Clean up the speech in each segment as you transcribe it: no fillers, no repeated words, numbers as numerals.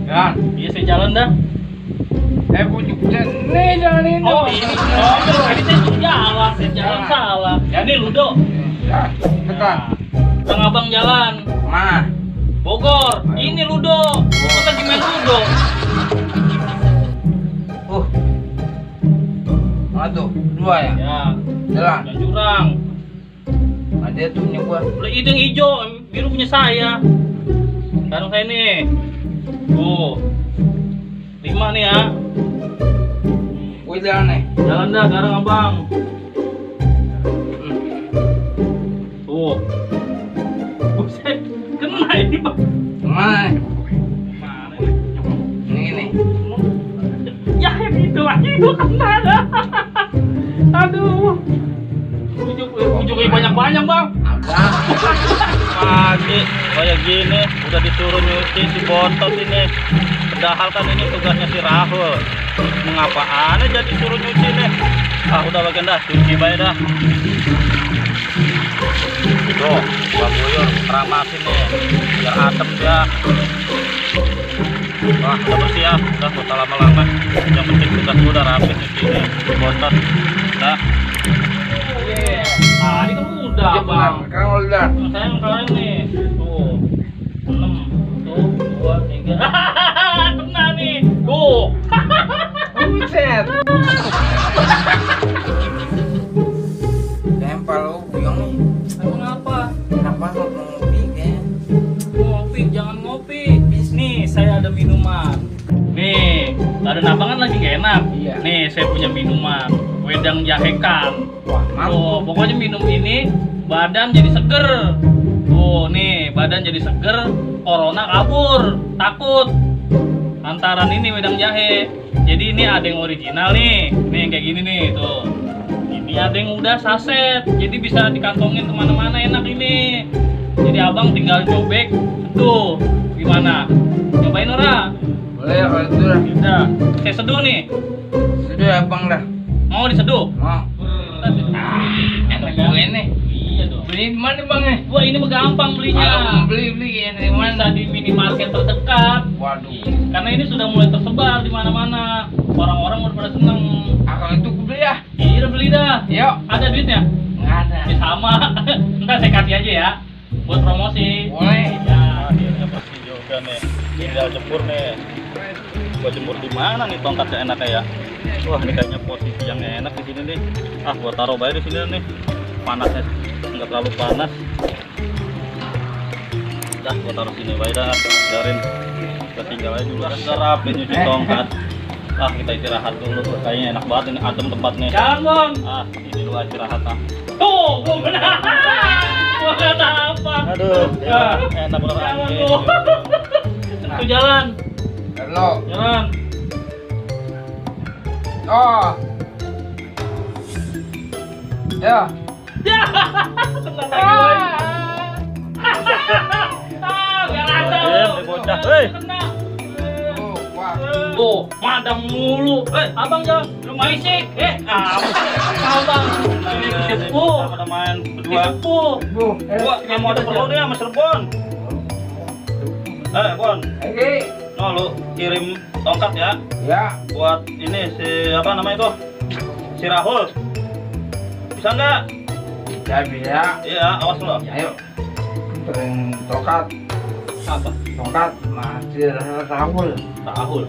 Ya, Iya saya jalan dah. bujuk nih jalan ini. Oh ini, tadi saya suruh jalan, saya jalan salah. Ya ini Ludo. Ya, tekan. Bang abang jalan. Mana? Bogor. Ini Ludo. Kita lagi main Ludo. Mana tuh? Dua ya? Ya, Jalan. dan jurang. Ada tuh punya gua. Udah itu yang hijau, yang biru punya saya. Sekarang saya nih. Tuh. 5 nih ya. Gua jalan nih. Jalan dah sekarang abang. Tuh. Buset, kena ini bang. Mana nih? Mana nih? Ini. Ya gitu lagi gua kena dah. Aduh. Ujungnya banyak-banyak bang. Abang. Pagi kayak gini udah disuruh nyuci si Bontot ini. Padahal kan ini tugasnya si Rahul. Mengapa aneh jadi suruh nyuci nih? Ah udah bagian dah, cuci baik dah. Tuh, Bang Buyur keramasin nih, biar adem dia. Wah, udah bersih ya, udah gak usah lama-lama. Yang penting tugas udah rapi nyuci nih, si Bontot. Udah. Tadi kan udah bang. Sekarang udah. Saya yang kalian nih. Tuh. 6. Tuh, 2, 3. Kena nih. Tuh. Buset. Tempel lu buyong nih. Emang apa? Kenapa lu ngopi kan? Ngopi, jangan ngopi. Nih, saya ada minuman. Nih, ada nabangan lagi gak enak. Iya. Nih, saya punya minuman. Wedang jahe kang. Wah, Tuh, pokoknya minum ini badan jadi seger. Tuh, nih, badan jadi seger, corona kabur, takut. Lantaran ini wedang jahe. Jadi ini ada yang original nih. Nih yang kayak gini nih, tuh. Ini ada yang udah saset. Jadi bisa dikantongin kemana-mana enak ini. Jadi abang tinggal cobek, seduh. Gimana? Cobain ora? boleh ya kalau itu dah. Udah, saya seduh nih. Sudah ya bang dah. Mau diseduh? Mau. Enak gue nih. Iya dong. Beli di mana bang nih? Wah ini mah gampang belinya. Beli ya dari mana? Bisa di minimarket terdekat. Waduh. Karena ini sudah mulai tersebar di mana-mana. Orang-orang udah pada seneng. Kalau itu gue beli ya. Iya udah beli dah. Yuk. Ada duitnya? Nggak ada. Ya sama. Ntar saya kasih aja ya. Buat promosi. Boleh. Ya. Akhirnya bersih juga nih. Tinggal jemur nih. Gua jemur di mana nih tongkatnya enaknya ya? Wah ini kayaknya posisi yang enak di sini nih. Ah gua taruh baik di sini nih. Panasnya nggak terlalu panas. Dah gua taruh sini baik dah. Biarin. Kita tinggal aja dulu. Udah rapi nyuci tongkat. Ah kita istirahat dulu. Kayaknya enak banget ini adem tempatnya. Jangan bang. Ah ini dulu istirahat ah. Tuh gua benar. Gua kata apa? Aduh. Ya enak banget angin. Itu jalan. Halo. Jalan. Oh. Ya. Ya. Tenang lagi boy. Biar ada. Bocah. Hei. Oh, wah. Tuh, madam mulu. Abang jangan rumah isik. Abang. Ini kesepuh. Pada main berdua. Kesepuh. Bu. Gua yang mau ada perlu nih sama Cirebon. Bon. Oke. No, lu kirim tongkat ya. Ya. Buat ini si apa namanya itu? Si Rahul. Bisa nggak? Ya bisa. Iya, awas lo. Ayo. Keren tongkat. Apa? Tongkat masih Rahul. Rahul.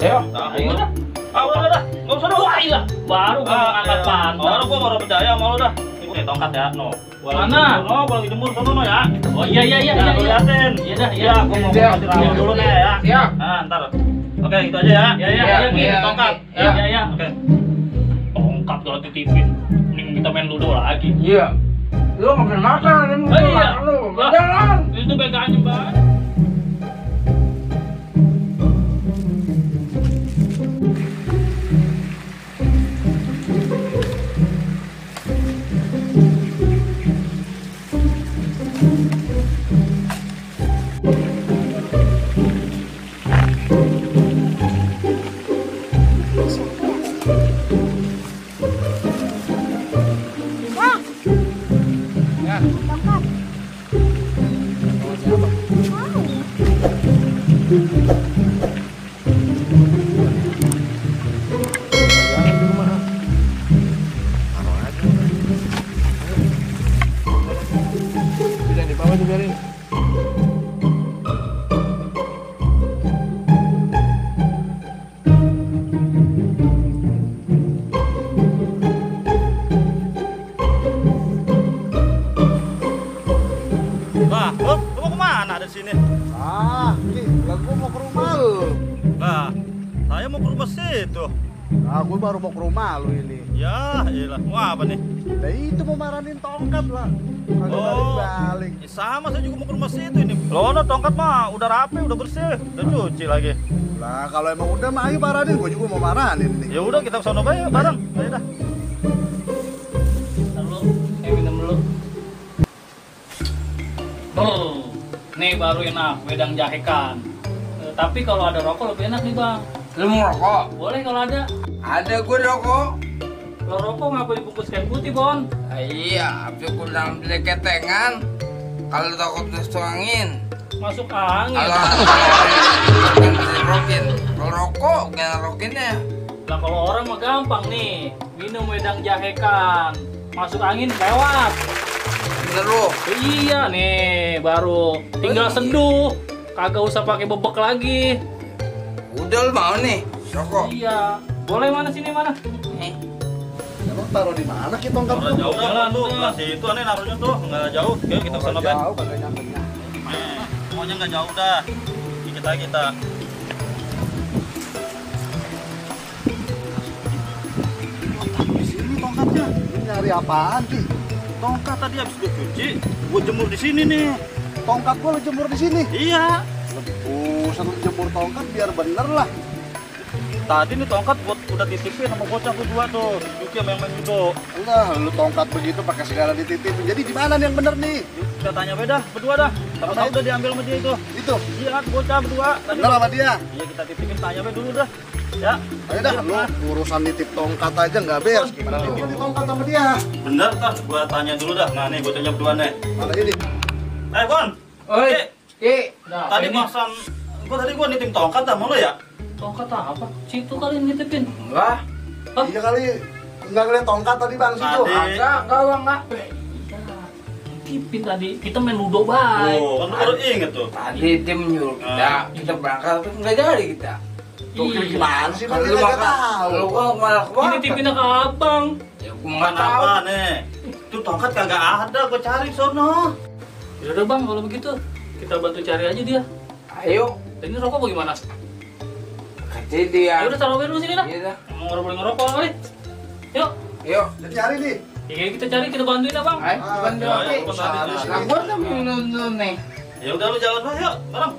Ayo. Rahul. Ah, udah. Nggak usah dah. Wah, iya. Baru gua angkat pantat. Gua baru percaya sama lu dah. Ini tongkat ya, no. Mana? No, gua lagi jemur sono no ya. Oh iya. Lu liatin. Iya dah, iya. Gua mau kasih Rahul dulu nih ya. Siap. Nah, ntar. Oke, gitu aja ya. Iya, tongkat. Iya. Oke. Tongkat kalau titipin. Mending kita main ludo lagi. Iya. Lu nggak pernah makan, lu Iya. lu jalan. Itu pegangannya, Bang. Ya. Sama siapa? mau kemana dari sini? Ki, lah gua mau ke rumah lu. Nah, saya mau ke rumah situ. Nah, gua baru mau ke rumah lu ini. Ya, iyalah. Mau apa nih? Nah, itu mau marahin tongkat lah. Kagak balik-balik. Sama saya juga mau ke rumah situ ini. Lono tongkat mah udah rapi, udah bersih, udah cuci lagi. Lah, kalau emang udah mah ayo marahin, gua juga mau marahin nih. Ya udah kita kesana bae bareng. Ayo dah. Lalu, minum dulu. Nih baru enak, wedang jahekan. Tapi kalau ada rokok lebih enak nih bang. Lu mau rokok? Boleh kalau ada. Ada gue rokok. Kalau rokok ngapa dibungkus kain putih, Bon? Iya, tapi aku dalam beli ketengan. Kalau takut masuk angin. Masuk angin. Kalau rokin, kalau rokok gimana rokinnya? Lah kalau orang mah gampang nih. Minum wedang jahekan. Masuk angin lewat. Bener lu. Iya nih, baru tinggal seduh. Kagak usah pakai bebek lagi. Udah lu mau nih rokok. Iya. Boleh mana sini mana? Emang taruh di mana Ki tongkat Udah lu? jauh dah tuh. Nah, situ aneh naruhnya tuh, enggak jauh. Oke, kita kesana bae. Jauh, kagak nyampe-nya. Pokoknya enggak jauh dah. Dikit lagi kita. Di sini tongkatnya. Ini nyari apaan, Ki? Tongkat tadi habis gue cuci, gue jemur di sini nih. Tongkat gua lu jemur di sini. Iya. Satu jemur tongkat biar bener lah. Tadi nih tongkat buat udah titipin sama bocah berdua tuh, Yuki sama yang main judo. Udah, lu tongkat begitu pakai segala dititipin. Jadi di mana nih yang bener nih? Kita tanya beda berdua dah. Karena udah diambil sama dia itu. Itu. Iya, bocah berdua. Tadi Bener sama dia. iya kita titipin tanya be dulu dah. Ya. Ayo dah, lu urusan nitip tongkat aja nggak beres. Gimana nih? Di tongkat sama dia. Bener kan? Gua tanya dulu dah. Nah nih bocahnya berdua nih. Mana ini? Bon. Oi, Ki. Nah, Tadi ini masan gua nitip tongkat dah mau lo ya? tongkat apa? Situ kali nitipin. Enggak. Iya kali nggak ngeliat tongkat tadi bang situ. Tadi. Enggak bang, enggak. Nitipin tadi. Kita main ludo baik. Oh, kan lu baru inget tuh. Tadi tim nyuruh kita berangkat tapi nggak jadi kita. Tuh gimana sih bang? Kalau Kita lu nggak makan, tahu. lu kok malah Ini keluar. nitipin ke abang. Ya aku Bukan nggak tahu. apa nih? Itu tongkat kagak ada, gua cari sono. Ya udah bang, kalau begitu kita bantu cari aja dia. Ayo, Dan ini rokok bagaimana? kecil dia. Ya udah taruh dulu sini dah. Iya dah. Mau boleh ngerokok kali. Yuk. Yuk. Udah cari nih. Ya kita cari, kita bantuin lah bang. Ayo, bantu Ya, aku. ya, bantu. Lah gua tuh nonton nih. Ya udah lu jalan lah, yuk, bareng.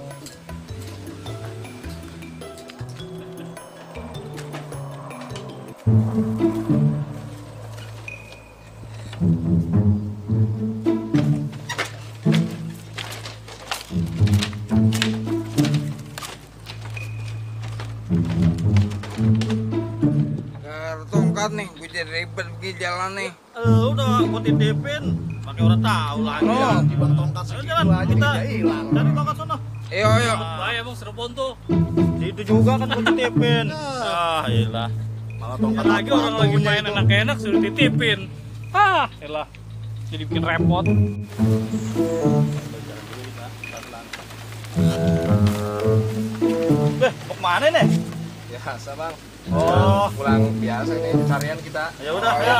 Tongkat nih, gue jadi ribet begini jalan nih. Udah gua titipin, pakai orang tahu lagi. Oh, Ya. Tiba tongkat Ayo segitu jalan, aja kita dia hilang. cari tongkat sono. Ayo, ayo. Bahaya bang, Cirebon tuh. Itu juga kan gua titipin. Iyalah. Malah tongkat Lagi orang lagi punya main itu. enak-enak sudah titipin. Elah. Jadi bikin repot. Mau kemana nih? Biasa bang. Oh, Pulang biasa ini carian kita. ya udah, Oh, ya.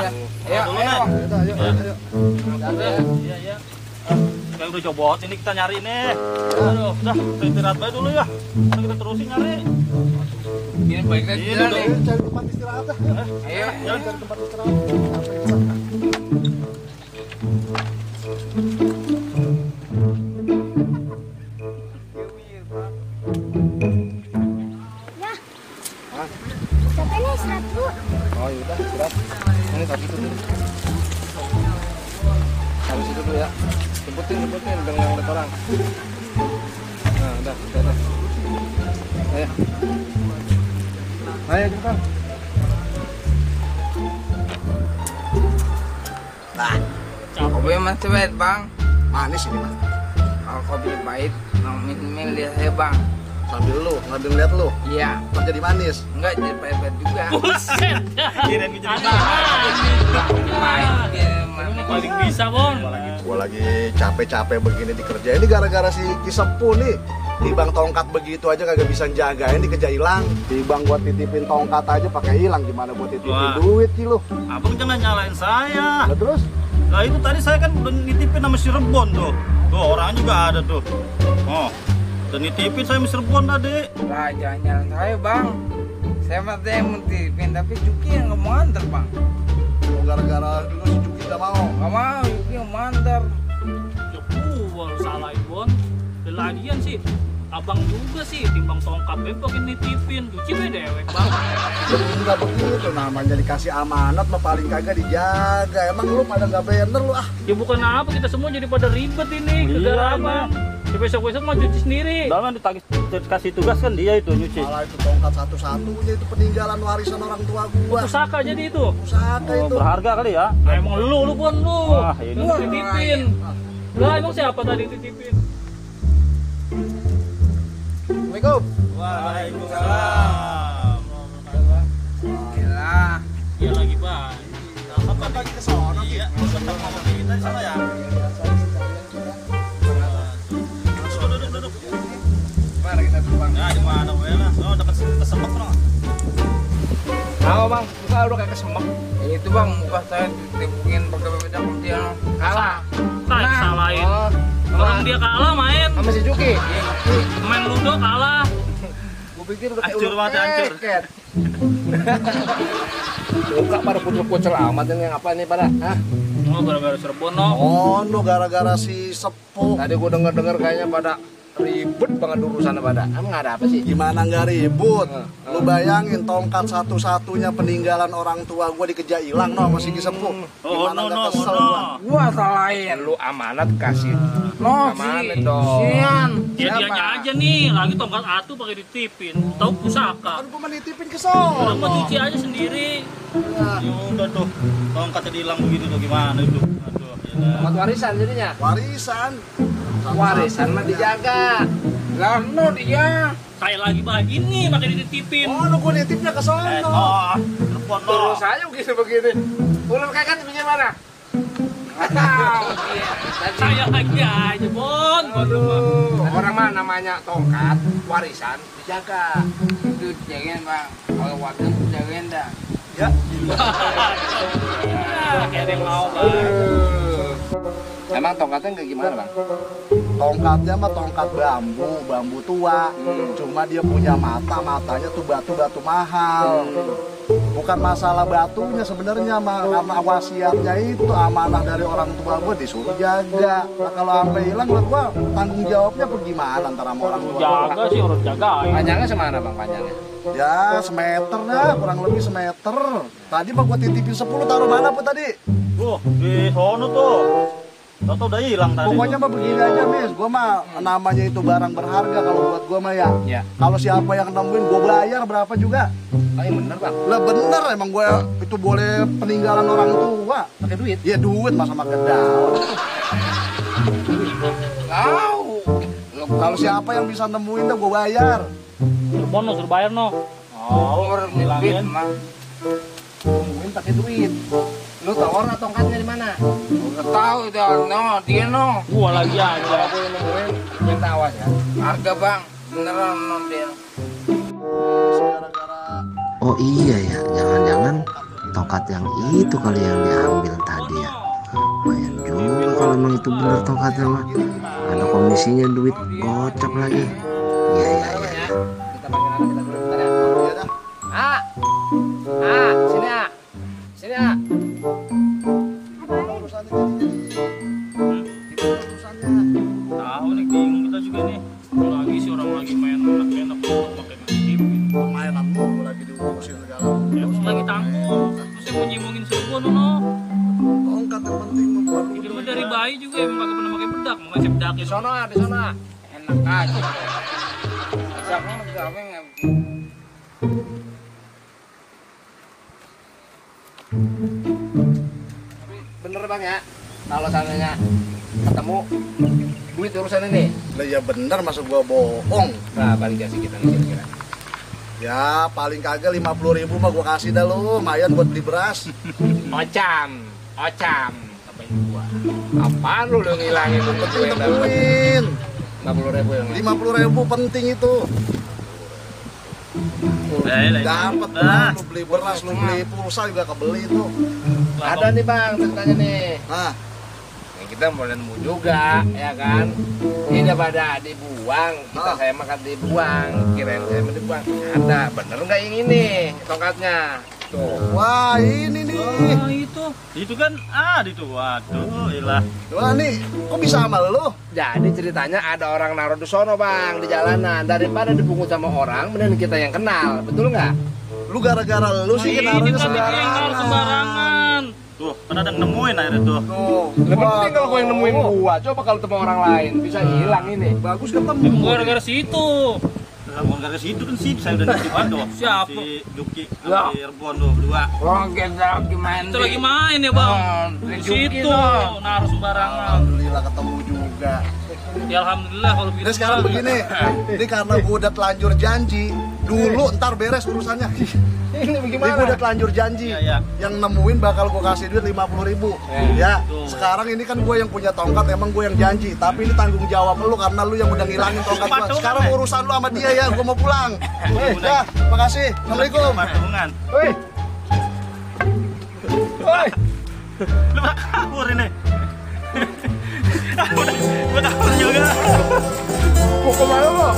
Ayo, Dulu, ayo. Nek. Ayo, ayo, ayo. Iya, iya. Kayak udah cobot ini kita nyari nih. Aduh, udah, kita istirahat bae dulu ya. Ntar kita terusin nyari. Ini baik lagi Ini jalan tuh. nih. Ayo, cari tempat istirahat dah. Ayo. Jalan. Cari tempat istirahat. Capek kita. Siapa nih 100? Oh yaudah, istirahat. Ini taruh situ dulu. Taruh situ dulu ya. Jemputin, biar nggak ngeliat orang. Nah, udah. Ayo. Ayo, cepetan. Nah, Kopi masih pahit bang. manis ini mah. Kalau kopi pahit, mau minum lihat saya bang. Sambil lihat lu. Iya. Kok jadi manis? Enggak jadi pahit-pahit juga. Buset. Kirain gue jadi Pahit dia Lu mana? paling bisa, Bon. Gua lagi capek-capek begini dikerja. Ini gara-gara si Kisepu nih. Tibang tongkat begitu aja kagak bisa jagain, dikejar hilang. Tibang gua titipin tongkat aja pakai hilang. Gimana gua titipin Wah. duit sih lu? Abang jangan nyalain saya. Lah terus? Nah itu tadi saya kan udah nitipin sama si Rebon tuh. Tuh orang juga ada tuh. Oh, dan nitipin saya Mr. Bon tadi. Lah jangan nyalain saya bang. Saya mah teh yang menitipin tapi Juki yang nggak mau antar bang. Oh, gara-gara dulu si Juki gak mau. Nggak mau, Juki yang mau antar. Ya gua lu salahin Bon. Dan lagian sih abang juga sih timbang tongkat pakai nitipin. Cuci be dewek bang. Enggak begitu, namanya dikasih amanat mah paling kagak dijaga. Emang lu pada nggak bener lu ah. Ya bukan apa, kita semua jadi pada ribet ini gara-gara abang. Ya besok-besok mau cuci sendiri. Dalam dikasih tugas kan dia itu nyuci. Malah itu tongkat satu-satunya itu peninggalan warisan orang tua gua. Pusaka jadi itu. Pusaka Oh, itu. berharga kali ya. Nah, emang lu Bon lu. Wah, ini. Lu titipin. Lah emang siapa tadi titipin? Assalamualaikum. Waalaikumsalam. Gila. Ya lagi bang. Apa lagi ke sono? Iya, tetap mau kita di sana ya. Duduk. Mari kita tumpang. Ya, di mana we lah? Oh, dapat kesemek dong. Tahu bang, muka udah kayak kesemek. Itu bang, muka saya ditipukin pakai beda dia kalah. Kayak salahin. Orang dia kalah main. Sama si Juki. Main ludo kalah. Gue pikir udah kayak Hancur udah banget, hancur. keket. Muka pada pucel-pucel amat ini apa nih pada? Hah? Oh gara-gara Cirebon no. Oh, no gara-gara si Sepuh. Tadi gue denger kayaknya pada ribet banget urusannya pada. Emang ada apa sih? Gimana nggak ribut? Lu bayangin tongkat satu-satunya peninggalan orang tua gua dikejar hilang no sama si Sepuh. Oh, Gimana no, nggak no, kesel no. gua? Gua salahin. Lu amanat kasih. No, amanat dong. Sian. Ya Siapa? dianya aja nih, lagi tongkat atu pakai ditipin. Tahu pusaka. Kan gua menitipin ke sono. Orang mau cuci aja sendiri. Ya udah tuh. Tongkatnya hilang begitu tuh gimana itu? Aduh, ya. Dapat warisan jadinya. Warisan. Warisan mah dijaga. Lah no dia. Kayak lagi bagi nih pakai ditipin. Oh, lu gua nitipnya ke sono. Oh, telepon lo. Terus aja begini. Ulur kakak bagaimana? Tahu dia. Saya lagi aja Bon. Orang mah namanya tongkat warisan dijaga. Itu jagain bang. Kalau waktu jagain dah. Ya. Kayak ada yang mau bang. Emang tongkatnya kayak gimana bang? Tongkatnya mah tongkat bambu tua. Cuma dia punya matanya tuh batu-batu mahal. Bukan masalah batunya sebenarnya mah, karena wasiatnya itu amanah dari orang tua gue disuruh jaga. Nah, kalau sampai hilang menurut gua tanggung jawabnya bagaimana antara sama orang tua? Jaga sih orang jagain. Panjangnya semana bang panjangnya? Ya semeter dah, kurang lebih semeter. Tadi mah gua titipin 10, taruh mana apa tadi? Di sono tuh. Tahu udah hilang tadi. Pokoknya mah begini aja, Miss. Gua mah namanya itu barang berharga kalau buat gua mah ya. Ya. Kalau siapa yang nemuin gua bayar berapa juga. Oh iya bener bang. Lah bener emang gua itu boleh peninggalan orang tua. Pakai duit. Ya duit masa makan daun. Tahu. Kalau siapa yang bisa nemuin dah gua bayar. Cirebon no, suruh bayar no. Oh, orang duit hilangin. mah. Nemuin pakai duit. Lu tahu orang tongkatnya di mana? Nggak tahu itu, no, dia no. Gua lagi aja. Aku yang nemuin, yang tawas ya. Harga bang, beneran no dia. Oh iya ya, jangan-jangan tongkat yang itu kali yang diambil tadi ya. Lumayan juga kalau emang itu benar tongkatnya mah. Ada komisinya duit gocap lagi. Iya iya iya. Ya. Kita panggil anak kita dulu bentar ya. Iya dah. Sini A. Sini A. Gimana urusannya jadi? Gimana urusannya? Tahu nih bingung kita juga nih. Lagi sih orang lagi main enak-enak pakai ditipin. Permainanmu lagi diurusin segala. Ya lagi tanggung. Terus yang mau nyimongin Cirebon no. Tongkat yang penting membuat Pikir mah dari bayi juga emang kagak pernah pakai bedak, makanya saya bedakin. Di sono A, di sono A. Enak aja. Siapa gawe nggak? Bener bang ya, kalau seandainya ketemu duit urusan ini, Lah ya bener masuk gua bohong. berapa dikasih kita nih kira-kira? Ya paling kagak 50.000 mah gua kasih dah lu, lumayan buat beli beras. Ocam, ngapain gua? Apaan lu udah ngilangin itu? Penting temuin. 50.000 yang lain. 50.000 penting itu. Dapat Nah. lu beli beras, lu beli pulsa juga kebeli itu. Ada nih bang, ceritanya nih. Nah, kita boleh nemu juga, ya kan? Ini pada dibuang, kita saya makan dibuang, kirain saya mau dibuang. Ada, bener nggak yang ini tongkatnya? Tuh. Wah, ini nih. Oh, itu kan ada itu. Waduh, ilah. Wah, nih, kok bisa sama lu? Jadi ceritanya ada orang naruh di sono bang, di jalanan. Daripada dibungkus sama orang, mending kita yang kenal, betul nggak? Lu gara-gara lu sih Ini naruhnya tapi yang harus sembarangan. Tuh, kan ada yang nemuin akhirnya tuh. Tuh. Lebih penting kalau gue yang nemuin gua, coba kalau ketemu orang lain bisa hilang ini. Bagus ketemu. Gara-gara situ. Bukan gara situ kan sih, saya udah nitip tuh. Siapa? Si Juki Ya. sama si Rebon tuh berdua. Orang kita lagi main. Itu lagi main ya bang. Di situ naruh sembarangan. Alhamdulillah ketemu juga. Ya alhamdulillah kalau Ini gitu. sekarang begini, ini karena gue udah telanjur janji, dulu ntar beres urusannya. Ini Ini bagaimana? gue udah telanjur janji, Iya, iya. yang nemuin bakal gue kasih duit 50.000. Ya, sekarang ini kan gue yang punya tongkat, emang gue yang janji. Tapi ini tanggung jawab lu karena lu yang udah ngilangin tongkat gue. Sekarang urusan lu sama dia ya, gue mau pulang. Ya, makasih. Assalamualaikum. Patungan. Woi, woi, Lu pada kabur ini. Udah kabur juga. mau kemana lo?